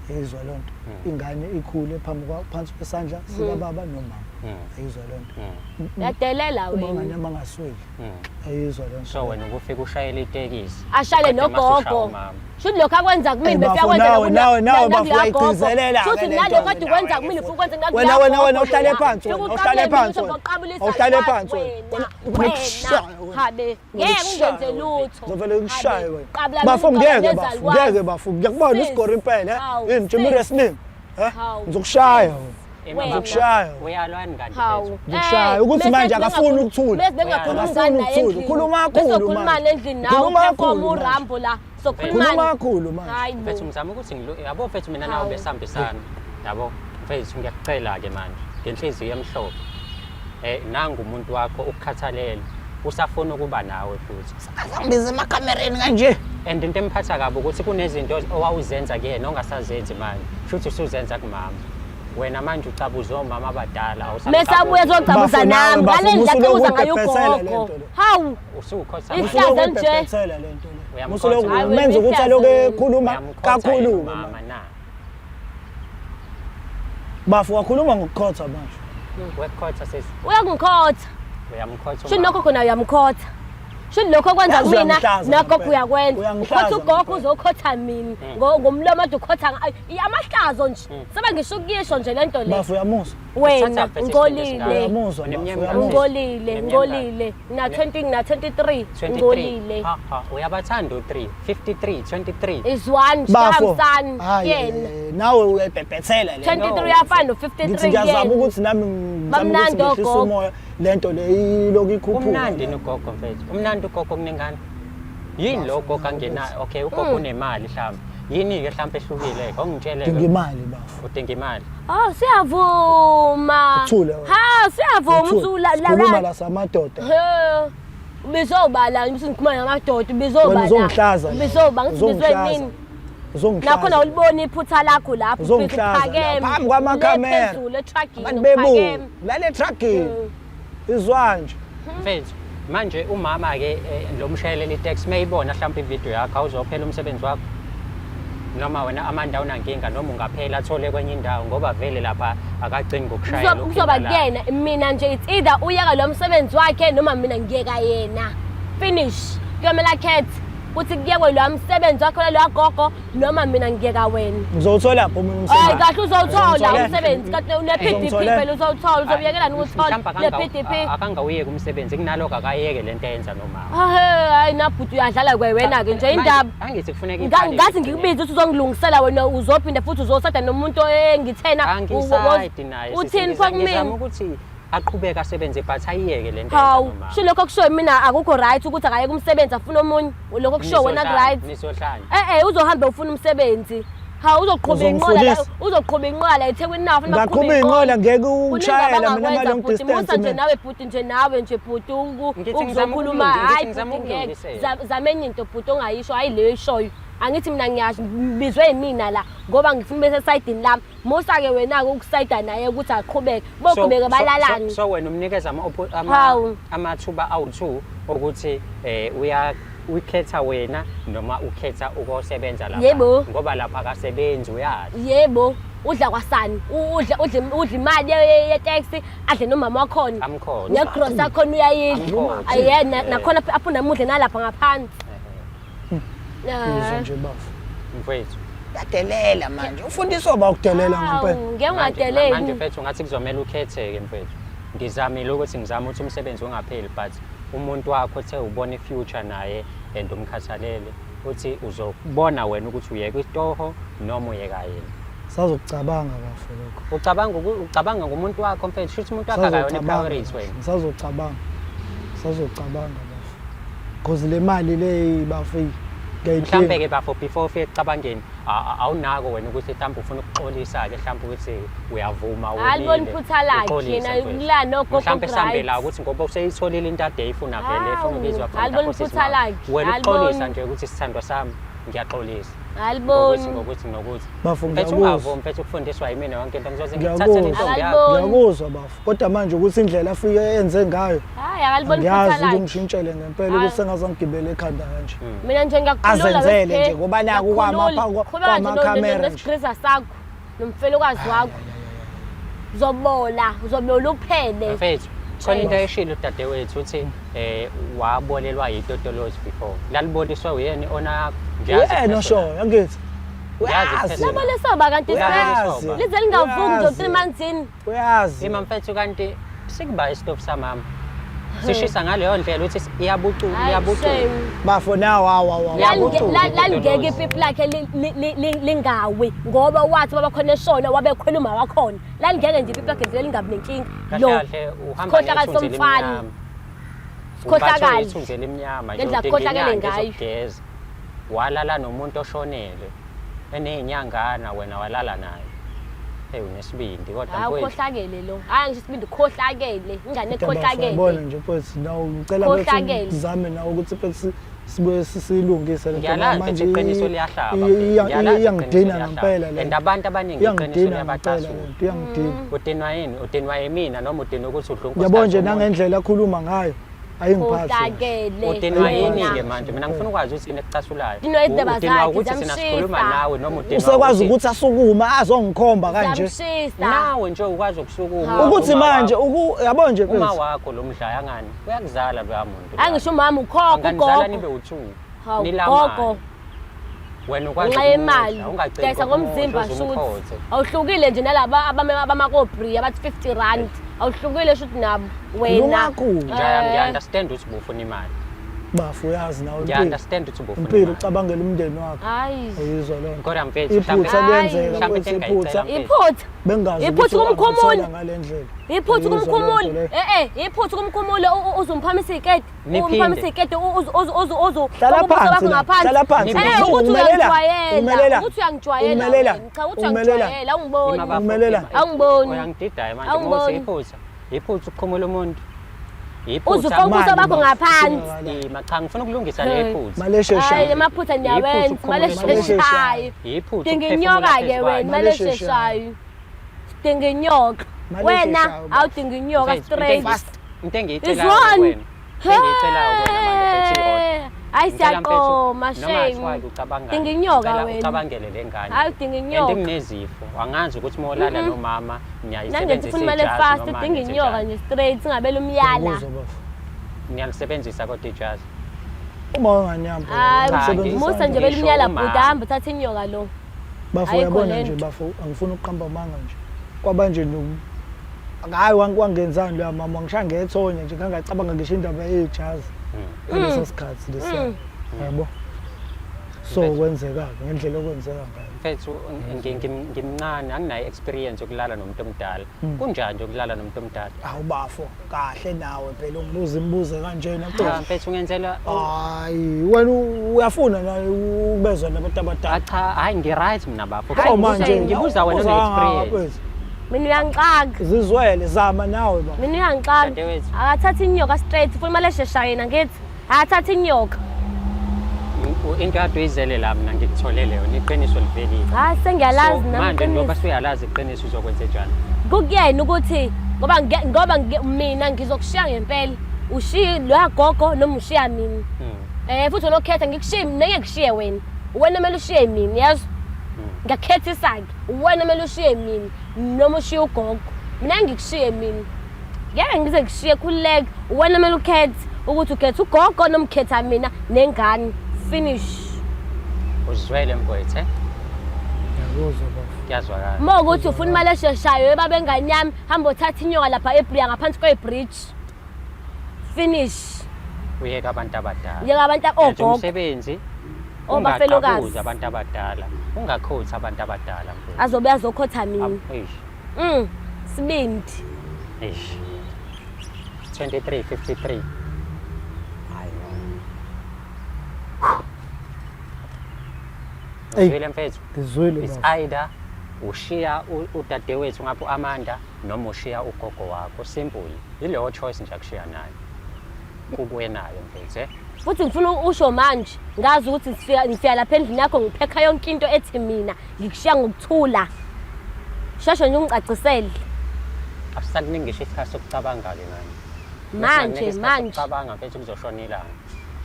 S3: yayizwa loo nto ingane ikhule phambi phansi kwesandla sikababa nomama yayizwa loo nto
S2: Uyadelela
S3: uma
S2: wena.
S3: ngane abangasweli ayizwa loo nto
S1: So wena ukufika ushayele itekisi.
S2: Ashale
S1: uqede mase ushaya
S2: nogogo.
S1: umama.
S2: Shuthi lokho akwenza kumina
S3: Ey,
S2: befika
S3: bafo,
S2: kwenza
S3: nawe, nawe, bafo, uyayigcizelela-ke
S2: Shuthi
S3: le
S2: nalokho
S3: nto
S2: kade ukwenza kumina ufuna ukwenza
S3: Wena wena wena uhlale phansi wena uhlale phansi wena uhlale phansi wena
S2: wena. Habe ngeke ungenze lutho.
S3: Ngizovele ngikushaye wena.
S2: Qabula
S3: Bafo
S2: mina
S3: ngeke
S2: uqabula
S3: bafo
S2: nezalukwazi.
S3: ngeke bafo ngiyakubona
S2: Sis.
S3: isigora impela eh?
S2: Hawu,
S3: Yini Jimmy
S2: sis.
S3: wrestling eh
S2: Hawu,
S3: ngizokushaya
S2: sis.
S3: wena.
S1: Emama,
S3: Ngizokushaya.
S1: Uyalwani kanti
S2: Hawu.
S1: mfethu?
S3: Ngikushaya
S2: Eh,
S3: ukuthi
S2: bese
S3: manje akafuni ukuthula.
S2: Bese bengakhulumi
S3: Akafuni
S2: ngani naye
S3: ukuthula.
S2: endlini.
S3: Khuluma kakhulu
S2: Besokhuluma
S3: manje.
S2: endlini nawe
S3: Khuluma
S2: uperform
S3: kakhulu manje.
S2: uRambo la.
S3: Khuluma
S2: Sokhulumani.
S3: kakhulu manje.
S2: Hayi bo.
S1: Mfethu ngizama ukuthi yabo mfethu mina nawe
S2: Hawu.
S1: besihambisana. Yabo mfethu ngiyakucela-ke manje ngenhliziyo emhlophe. Nangu umuntu wakho ukukhathalele usafuna ukuba nawe futhi.
S3: Ngibiza emakamereni kanje.
S1: And into emphatha kabi ukuthi kunezinto owawuzenza kuyena ongasazenzi manje. Shuthi usuzenza kumama. Wena manje ucabuza omama abadala
S2: Mesabuye
S1: awusamcabuzi.
S2: zocabuza
S3: Bafo nawe,
S2: nami.
S3: bafo,
S2: Ngale ndlela
S3: musuloku
S2: acabuza ngayo
S3: ubhebhethela le
S2: ugogo.
S3: nto le.
S2: Hawu.
S1: Usukhotha
S2: Ihlaza
S1: manje.
S2: nje.
S3: Ubhebhethela le nto le.
S1: Uyamkhotha.
S3: Musuloku
S2: Hayi, wena
S3: menza ukuthi
S2: ihlaza
S3: aloku
S2: wena.
S3: ekhuluma
S1: Uyamkhotha yena
S3: kakhulu.
S1: umama na.
S3: Bafo wakhuluma ngokukhotha manje.
S1: Wekhotha sesi.
S2: Uyakungikhotha.
S1: Uyamkhotha
S2: Shuthi
S1: umama.
S2: lokho khona uyamkhotha. Shuthi lokho okwenza
S3: Yazi
S2: kumina
S3: uyamhlaza
S2: nagogo
S3: ngempela.
S2: uyakwenza.
S3: Uyangihlaza
S2: Ukhotha ugogo
S3: ngempela.
S2: uzokhotha mina. Ngomlomo ade ukhotha amahlazo nje. Sebe ngisho ukuyisho nje lento le.
S3: Bafo uyamuzwa.
S2: Wena
S1: Uthatha phethe
S2: ngolile.
S1: isibindi
S3: Uyamuzwa bafo
S1: Uneminyaka
S3: uyamuzwa.
S2: Ngolile,
S1: Uneminyaka
S2: ngolile. Na 20 na 23
S1: 23.
S2: ngolile.
S1: Ha ha uyabathanda u3 53 23.
S2: Is one
S3: Bafo.
S2: shamsan
S3: Hayi,
S2: yena.
S3: nawe uyayibhebhethela le.
S2: 23 uyafana no 53
S3: Ngithi ngiyazama
S2: yena.
S3: ukuthi nami ngizame ukuthi
S2: Bamnandi
S3: ngehlise
S2: ogogo.
S3: umoya lento le ilokhu ikhuphuka.
S1: Umnandi nogogo mfethu. Umnandi ugogo kunengane. Yini lo gogo angenayo? Okay, ugogo unemali mhlawumbe. Yini ke mhlawumbe ehlukile ke ongitshele
S3: Dinga imali bafo.
S1: Udinga imali.
S2: Oh siyavuma.
S3: Uthule wena.
S2: Ha siyavuma ukuthi
S3: Sikhuluma la samadoda.
S2: He. Ubizobala ngithi ngikhuluma namadoda ubizobala.
S3: Wena uzongihlaza.
S2: Ubizoba ngithi bizwe
S3: Uzongihlaza.
S2: mina.
S3: Uzongihlaza.
S2: Nakhona ulibona iphutha lakho lapho
S3: Uzongihlaza
S2: uphakeme.
S3: la, phambi kwamakhamera.
S2: Phezulu etruckini.
S3: Abantu bebuka. Lale truckini. Izwa nje.
S1: Mfethu, manje umama ke lo mshayelela itaxi mayibona mhlawumbe ivideo yakho awuzophela umsebenzi wakho. Noma wena Amanda unankinga noma ungaphela athole kwenye indawo ngoba vele lapha akagcini ngokushayela.
S2: Kuzoba
S1: uphinda la.
S2: kuyena mina nje it's either uyeka lo msebenzi wakhe noma mina ngiyeka yena. Finish. Kuyomela akhethe ukuthi kuyekwe lo msebenzi wakhe lo gogo noma mina ngiyeka wena.
S3: Ngizowuthola phi omunye
S2: Hayi
S3: umsebenzi?
S2: kahle uzowuthola
S3: Ngizomthola.
S2: umsebenzi kanti une-PDP
S3: Ngizomthola.
S2: phela uzowuthola uzobuyekelani ukuthola
S1: Mhlawumbe
S2: ne-PDP.
S1: akangawuyeki umsebenzi kunalokho akayeke lento ayenza nomama.
S2: Ahe hayi nabhuti uyadlala kwewena-ke nje indaba.
S1: Angithi kufuneka iqale
S2: Ngathi ngikubize ukuthi uzongilungisela wena uzophinda futhi uzosada nomuntu engithena
S1: Angisayidi naye.
S2: uthini pho
S1: Ngizama
S2: kumina?
S1: ukuthi aqhubeke asebenze but ayiyeke lento ayenza
S2: Hawu,
S1: nomama.
S2: sho lokho kushoyo mina akukho right ukuthi akayeke umsebenzi afune omunye. Lokho kushoyo wena ku right.
S1: Nizohlanya.
S2: Eh eh uzohambe ufuna umsebenzi. Hawu uzoqhuba inqola la,
S3: Uzongifundisa?
S2: uzoqhuba inqola eThekwini na ufuna
S3: Ngaqhuba inqola ngeke ukushayela mina ama long
S2: Musa
S3: distance
S2: nje
S3: mina.
S2: nawe bhuti nje nawe nje bhuti
S1: Ngithi ngizama
S2: ukuzokhuluma
S1: ukulungisa,
S2: hayi
S1: ngizama
S2: bhuti ngeke
S1: ukulungisela.
S2: Zama enye into bhuti ongayisho hayi leyo ishoyo. Angithi mina ngiyasho ngibizwe yimina la ngoba ngifuna ube sesayidini lami. Musa-ke wena-ke ukusayida naye ukuthi aqhubeke. Boqhubeke balalane.
S1: So wena umnikeza
S2: Hawu.
S1: amathuba awu-2 ukuthi Ukhetha wena noma ukhetha ukosebenza lapha?
S2: Yebo.
S1: Ngoba lapha akasebenzi, uyazi.
S2: Yebo, udla kwasani, udla imali ye-taxi, adle nomama wakhona.
S1: Amkhona.
S2: Negrosa yakhona uyayidla.
S1: Amkhona.
S2: Aye, nakhona aphinde amudle nalapha ngaphansi.
S3: Uzwa nje bafo.
S1: Mfethu.
S3: Uyadelela manje. Ufundiswa ba ukudelela ngempela.
S2: Hawu, ngeke
S1: Manje
S2: ungadeleli.
S1: mfethu ngathi kuzomela ukhetheke mfethu. Ngizamile ukuthi ngizame ukuthi umsebenzi ungapheli, but umuntu wakho uthe ubona i-future naye and umkhathalele, uthi uzobona wena ukuthi uyeka isitoho noma uyeka yena.
S3: Sazokucabanga bafo lokho.
S1: Ucabanga ngomuntu wakho mfethu, shuthi umuntu wakho akayona
S3: Ngisazocabanga.
S1: i-priority wena.
S3: Ngisazocabanga. Ngisazocabanga bafo. Because le mali le bafo
S1: Mhlambe
S3: ngiyayidinga.
S1: ke bafo, before ufike ekucabangeni, awunako wena ukuthi mhlawumbe ufuna ukuxolisa-ke, mhlawumbe ukuthi uyavuma
S2: Alibona iphutha lakhe
S1: uxolise,
S2: yena,
S1: mfethu.
S2: kula nogogo
S1: Mhlawumbe sihambe
S2: right.
S1: la ukuthi ngoba useyitholile into ade eyifuna vele, efuna
S2: Hawu,
S1: ukuyizwa from
S2: alibona
S1: lapho sisi
S2: iphutha
S1: wakho.
S2: lakhe,
S1: Wena
S2: alibona.
S1: uxolisa nje ukuthi sithandwa sami, ngiyaxolisa
S2: Aliboni.
S1: ngokuthi ngokuthi nokuthi.
S3: Bafo,
S1: Mfethu,
S3: ngiyakuzwa.
S1: ungavumi mfethu ukufundiswa yimina yonke into, ngizoze
S3: Ngiyakuzwa.
S1: ngikuthathele intombi yakho.
S2: Akaliboni.
S3: Ngiyakuzwa bafo. Kodwa manje ukuthi indlela afike enze ngayo
S2: Hayi, akaliboni iphutha
S3: angiyazi ukuthi
S2: lakhe.
S3: ngishintshele ngempela
S2: Hayi.
S3: ukuthi sengazangigibela ekhanda kanje.
S2: Mina nje ngiyakukhulula.
S3: Azenzele nje, ngoba naku kwama-camera nje.
S2: Nesigriza sakho nomfelokazi wakho. Uzobola, uzobola uphele.
S1: Mfethu, khona into ayishilo udadewethu uthi wabolelwa yitotolozi before. Laliboliswa uyena ona yakho. Ngiyazi
S3: Uyena
S1: personal.
S3: oshoyo angithi.
S1: Ngiyazi
S3: Uyazi.
S1: personal.
S2: Labolesoba kanti
S1: Uyazi.
S2: siphe. Lize lingavuki nje
S3: Uyazi.
S2: 3 months in.
S3: Uyazi.
S1: Ima mfethu, kanti sikuba isitofu samama. Sishisa ngaleyo ndlela ukuthi iyabucu
S2: Hayi,
S1: iyabucu.
S2: shame.
S3: Bafo naw awu awu. awu.
S1: Yabucuka
S2: Lalingeke
S1: itotolozi.
S2: ipipi lakhe lingawi ngoba wathi baba khona eshona wabe khwela uma wakhona. Lalingeke nje ipipi lakhe vele lingabi nenkinga.
S1: Kahle
S2: Lo
S1: kahle uhamba
S2: sikhohlakali
S1: ngethunzi
S2: somfana.
S1: elimnyama.
S2: Sikhohlakali.
S1: Uphathwe ithunzi elimnyama nje,
S2: Ngendlela
S1: udinga
S2: akhohlakele
S1: inyanga
S2: ngayo.
S1: ezokugeza. Walala nomuntu oshonele eney'nyangana, wena walala naye. Hey, unesibindi kodwa
S2: Hayi,
S1: mfowethu.
S2: ukhohlakele lo. Hayi, ngisho isibindi, ukhohlakele. Ingane
S3: Kodwa bafo,
S2: ekhohlakele.
S3: Yabona nje mfethu nawe ngicela
S2: Khohlakele.
S3: mfethu uzame nawe ukuthi mfethu sibuye siyilungise le nto ngoba
S1: Ngiyalazi
S3: manje
S1: mfethu iqiniso liyahlaba mfethu. Ngiyalazi iqiniso
S3: iyangidina
S1: liyahlaba.
S3: ngempela le
S1: And
S3: nto.
S1: abantu abaningi iqiniso
S3: Iyangidina ngempela le
S1: liyabacasula.
S3: nto, iyangidina.
S1: Udinwa yini? Udinwa yimina noma udinwa ukuthi udla unkosikazi
S3: Yabo nje
S1: womuntu?
S3: nangendlela akhuluma ngayo ayingiphathi. kahle.
S2: Khohlakele.
S1: Udinwa
S3: Ayingiphathi
S1: yini-ke
S3: kahle.
S1: manje? Mina ngifuna ukwazi ukuthi yini ekucasulayo.
S2: Udinwa izindaba
S1: Udinwa
S2: zakhe,
S1: ukuthi thina sikhuluma
S2: ziyamshisa.
S1: nawe noma udinwa
S3: Usekwazi ukuthi asukume azongikhomba kanje.
S2: Ziyamshisa.
S1: Nawe nje ukwazi ukusukuma.
S3: Ukuthi
S1: Uma
S3: manje
S1: wakho-
S3: yabo nje
S1: uma
S3: mfethu.
S1: wakho lo mdlaya ngani uyakuzala loya muntu.
S2: Hayi, ngisho umama ukhokho
S1: Anganizala
S2: ugogo.
S1: nibe u-two.
S2: Hawu,
S1: Nilamane.
S2: gogo.
S1: Wena ukwazi
S2: Ngenxa
S1: ukumudla,
S2: yemali.
S1: ungagcini
S2: Dayisa
S1: ngokumudla,
S2: ngomzimba
S1: uze
S2: shuthi.
S1: umkhothe.
S2: Awuhlukile nje nalaba abamakobri abathi 50 rand. Awuhlukile shuthi nabo wena.
S3: Khuluma kakhulu.
S1: Ngiya-understand ukuthi ubufuna imali.
S3: Bafo uyazi nawe impilo.
S1: Ngiya-understand ukuthi ubufuna
S3: Impilo
S1: imali.
S3: ucabangela umndeni wakho.
S2: Hayi.
S3: Uyizwa loo nto.
S1: Kodwa mfethu,
S3: Iphutha
S1: mhlambe-
S3: liyenzeka
S1: Mhlambe
S3: mfethu
S1: into
S3: iphutha.
S1: engingayicela.
S2: Iphutha.
S3: Bengazi
S2: Iphutha
S3: ukuthi
S2: kumkhumuli.
S3: wangithola ngale ndlela.
S2: Iphutha
S3: Uyizwa loo nto
S2: kumkhumuli.
S3: leyo.
S2: Eh eh, iphutha kumkhumuli uzumphamisa iketi.
S1: Niphinde.
S2: Umphamisa iketi uzu uzu uzu uzu.
S3: Hlala
S2: ubuso
S3: phansi
S2: bakho
S3: la,
S2: ngaphansi.
S3: hlala phansi.
S2: Eh, ukuthi
S3: Umelela,
S2: uyangijwayela.
S3: umelela,
S2: Ukuthi uyangijwayela.
S3: umelela,
S2: wena. Cha, ukuthi
S3: umelela.
S2: uyangijwayela, awungiboni.
S1: Ima bafo,
S3: Umelela.
S1: ima-
S2: Awungiboni.
S1: Uyangididayo manje
S2: Awungiboni.
S1: ngoba iphutha. Iphutha ukukhumula umuntu.
S2: Uze
S1: Iphutha.
S2: ufake ubuso
S3: Mali,
S2: bakho
S3: bafo,
S2: ngaphansi.
S1: Ima, cha, ngifuna ukulungisa le
S2: Hey.
S1: phutha.
S3: Maleshesha.
S2: Hayi, amaphutha niyawenza,
S1: Iphutha
S2: malesheshayo.
S1: Iphutha
S2: Dinga
S1: ukuphefumula
S2: inyoka-ke
S1: phezu
S2: wena,
S1: kwayo.
S2: malesheshayo. Dinga inyoka.
S3: Malesheshayo,
S2: Wena
S3: bafo.
S2: awudinga inyoka
S1: Mfethu,
S2: straight.
S1: into
S2: Is
S1: engiyicelayo
S2: one.
S1: kuwena. Into engiyicelayo kuwena manje mfethu iyodwa.
S2: Hey. Hayi,
S1: Ngicela mfethu,
S2: siyaqoma
S1: noma
S2: shame.
S1: kuthiwa ucabangani,
S2: Dinga inyoka
S1: ngicela
S2: wena.
S1: ucabangele le ngane.
S2: Hayi, udinga
S1: And
S2: inyoka.
S1: nginezifo, angazi ukuthi uma ulala nomama
S2: Nangenza
S1: niyayisebenzisa
S2: ufuna imali
S1: ijazi
S2: efast,
S1: noma
S2: udinga
S1: nenze
S2: inyoka
S1: njani.
S2: nje straight, singabele umyala.
S3: Ngiyakuzwa bafo.
S1: Niyalisebenzisa kodwa ijazi.
S3: Uma wanganyamba.
S2: Hayi,
S1: Cha,
S2: musa nje
S1: ngisho
S2: bele umyala
S1: umama.
S2: bhuti, hamba uthathe inyoka lo.
S3: Bafo
S2: Ayikho
S3: uyabona
S2: le
S3: nje
S2: nto.
S3: bafo angifuni ukuqamba amanga nje. Kwaba nje hayi wangenzani loya mama ngishaya ngethonya nje ngangacabanga ngisho indaba yejazi ngaleso sikhathi lesiya. Yabo. So kwenzeka-ke ngendlela okwenzeka ngayo.
S1: Mfethu, ngimncane, anginayo experience yokulala nomuntu omdala. Kunjani nje ukulala nomuntu omdala?
S3: Awu bafo, kahle nawe phela ungibuza imibuzo kanjena
S1: Cha
S3: mfethu.
S1: mfethu, ungenzela
S3: Hayi, wena uyafuna nawe ukubezwa nabantu abadala.
S1: Ah, cha, hayi, ngi-right mina bafo.
S3: Oh manje
S1: Ngibuza wena one-experience.
S3: mfethu.
S2: Mina uyangixaka.
S3: Zizwele zama nawe bafo.
S2: Mina uyangixaka.
S1: Dadewethu.
S2: Akathathe inyoka straight, ufuna imali esheshayo yena ngithi. Akathathe inyoka.
S1: Into kade uyizele la mina ngikutholele yona, iqiniso livelile.
S2: Hayi, sengiyalazi
S1: So,
S2: nami
S1: manje njengoba
S2: iqiniso.
S1: suyalazi iqiniso uzokwenza njani?
S2: Kukuyena ukuthi ngoba mina ngizokushiya ngempela. Ushiye loya gogo noma ushiya mina. Eh futhi unokhetha ngikushiye mina ngeke ngikushiye wena. Wena kumele ushiye mina yazi. Ngiyakukhethisa-ke. Wena kumele ushiye mina noma ushiye ugogo. Mina ngikushiye mina. Ngeke ngize ngishiye khululeka. Wena kumele ukhethe ukuthi ukhetha ugogo noma ukhetha mina nengane. Finish.
S1: Uzwele mfowethu, eh?
S3: Ngiyakuzwa bafo.
S1: Kuyazwakala.
S2: Uma ukuthi ufuna imali esheshayo ebaba engane yami hamba othatha inyoka lapha eBria ngaphansi kwebridge. Finish.
S1: Uyeka abantu abadala.
S2: Yeka abantu
S1: Yenza
S2: ogogo.
S1: umsebenzi.
S2: Obafelokazi.
S1: Ungaqabuzi abantu abadala. Ungakhothi abantu abadala mfowethu.
S2: Azobe azokhotha mina.
S1: Eish.
S2: Sibindi.
S1: Eish. 23:53. Hayi no.
S3: Eyi.
S1: Uzwile mfethu?
S3: Ngizwile
S1: It's
S3: bafo.
S1: either ushiya udadewethu ngapho Amanda noma ushiya ugogo wakho. Simple. Yileyo choice nje akushiya nayo. Kukuye nayo mfethu, eh?
S2: Futhi ngifuna usho manje ngazi ukuthi ngifika lapha endlini yakho ngiphekha yonke into ethi mina ngikushiya ngokuthula. Sheshe nje ungicacisele.
S1: Asisakuningi ngisho isikhathi sokucabanga-ke manje.
S2: Manje manje.
S1: Sokucabanga mfethu kuzoshona ilanga.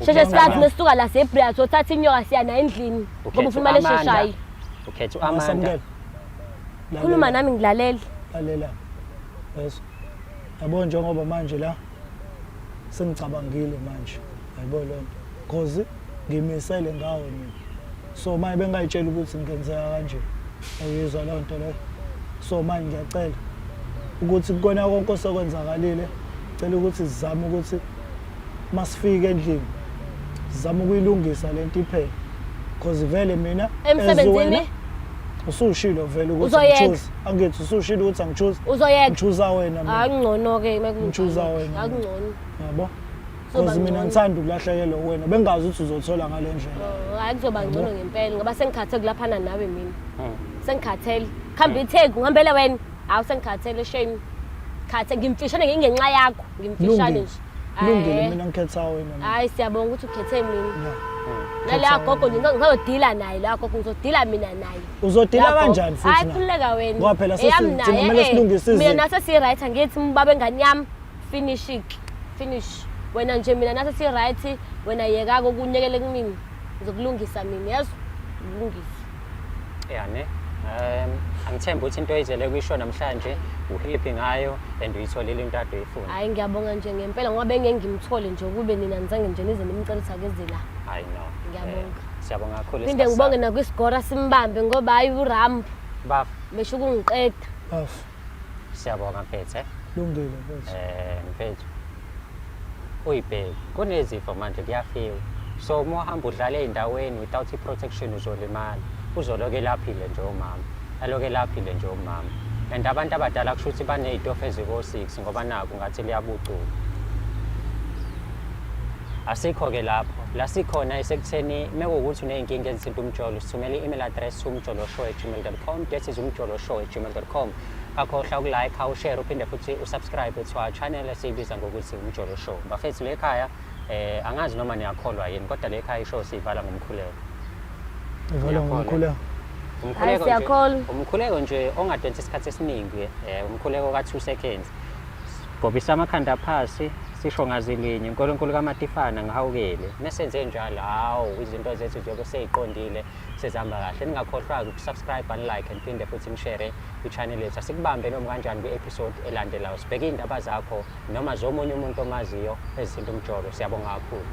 S2: Sheshe sikhathi mesisuka la seBria sothatha inyoka siya nayo endlini ngoba ufuna imali esheshayo.
S1: Ukhetha u-Amanda.
S3: Masamukela.
S2: Khuluma nami ngilalele.
S3: Lalela. Yes. Yabo njengoba manje la sengicabangile manje. Yabo leyo nto. Cause ngimisele ngawo mina. So manje bengayitshela ukuthi ngenzeka kanje. Uyizwa leyo nto leyo. So manje ngiyacela ukuthi kukona konke osekwenzakalile cela ukuthi sizame ukuthi masifike endlini sizame ukuyilungisa lento iphele. Cause vele mina as
S2: Emsebenzini
S3: wena, usushilo vele ukuthi
S2: Uzoyeka.
S3: angichoose. Angithi usushilo ukuthi angichoose.
S2: Uzoyeka.
S3: Ngichoosa wena mina.
S2: Akungcono ke
S3: Ngichoosa wena.
S2: Akungcono.
S3: Yabo?
S2: Kuzoba
S3: Cause mina
S2: ngcono.
S3: ngithanda ukulahlekelwa wena. Bengazi ukuthi uzothola ngale ndlela.
S2: Oh, Hayi kuzoba ngcono ngempela ngoba sengikhathele kulaphana nawe mina. Sengikhathele. Khamba iTheku ngihambele wena. Hawu sengikhathele shame. Khathe ngimfishane ngenxa yakho, ngimfishane
S3: Lungile.
S2: nje.
S3: Lungile
S2: Eh,
S3: mina ngikhetha wena. mina.
S2: Hayi siyabonga ukuthi ukhethe mina.
S3: Yeah.
S2: Naleya gogo nje ngizodila naye la gogo ngizodila mina naye.
S3: Uzodila
S2: La gogo.
S3: kanjani futhi
S2: Hayi
S3: na?
S2: khululeka wena.
S3: Ngoba phela
S2: Eyami
S3: thina
S2: naye,
S3: kumele
S2: eh,
S3: silungise
S2: Mina
S3: izinto.
S2: nase si right angithi ubaba engane yami finish it. Finish. Wena nje mina nase si right wena yeka kokunyekele kumina. Ngizokulungisa mina yazi. Ngilungise.
S1: Ya ne. Angithembi ukuthi into oyizele kuyisho namhlanje uhappy ngayo and uyitholile into ade uyifuna.
S2: Hayi ngiyabonga nje ngempela ngoba bengeke ngimthole nje ukube nina nizange nje nize nimcela ukuthi akeze la.
S1: Hayi no.
S2: Ngiyabonga.
S1: Siyabonga kakhulu.
S2: Phinde
S1: isikhathi
S2: ngibonge
S1: sakho.
S2: nakwisigora simbambe ngoba hayi uRambo
S1: Bafo,
S2: besho ukungiqeda.
S3: Bafo.
S1: siyabonga mfethu. Eh?
S3: Lungile mfethu.
S1: Mfethu. Uyibheke. Kunezifo manje kuyafiwa. So uma uhamba udlala ey'ndaweni without i-protection uzolimala. Uzoloke elaphile nje umama. Aloke elaphile nje umama. And abantu abadala kusho ukuthi baney'tofu eziko-6 ngoba naku ngathi liyabucuka. Asikho-ke lapho. La sikhona isekutheni mekuwukuthi uney'nkinga ezithinta umjolo, sithumele i-email address umjoloshow@gmail.com. That is umjoloshow@gmail.com. Akhohlwa ukulike, ushare, uphinde futhi usubscribe to our channel esiyibiza ngokuthi Umjolo Show. Bafethu le ekhaya angazi noma niyakholwa yini kodwa le ekhaya ishow siyivala ngomkhuleko.
S3: Ivala
S1: Ngiyakholwa.
S3: ngomkhuleko.
S1: Umkhuleko
S2: Hayi,
S1: nje,
S2: siyakholwa.
S1: umkhuleko nje ongadonsi isikhathi esiningi, umkhuleko ka 2 seconds. Gobisa amakhanda phasi, sisho ngazilinye, uNkulunkulu kaMatifana ngihawukele. Mesenze njalo, hawu izinto zethu ziyobe seziqondile, sezihamba kahle. Ningakhohlwa ukusubscribe and like and phinde futhi nishare kwi-channel yethu. Asikubambe noma kanjani kwi-episode elandelayo. Sibheke iy'ndaba zakho noma zomunye umuntu omaziyo ezithinta umjolo. Siyabonga kakhulu.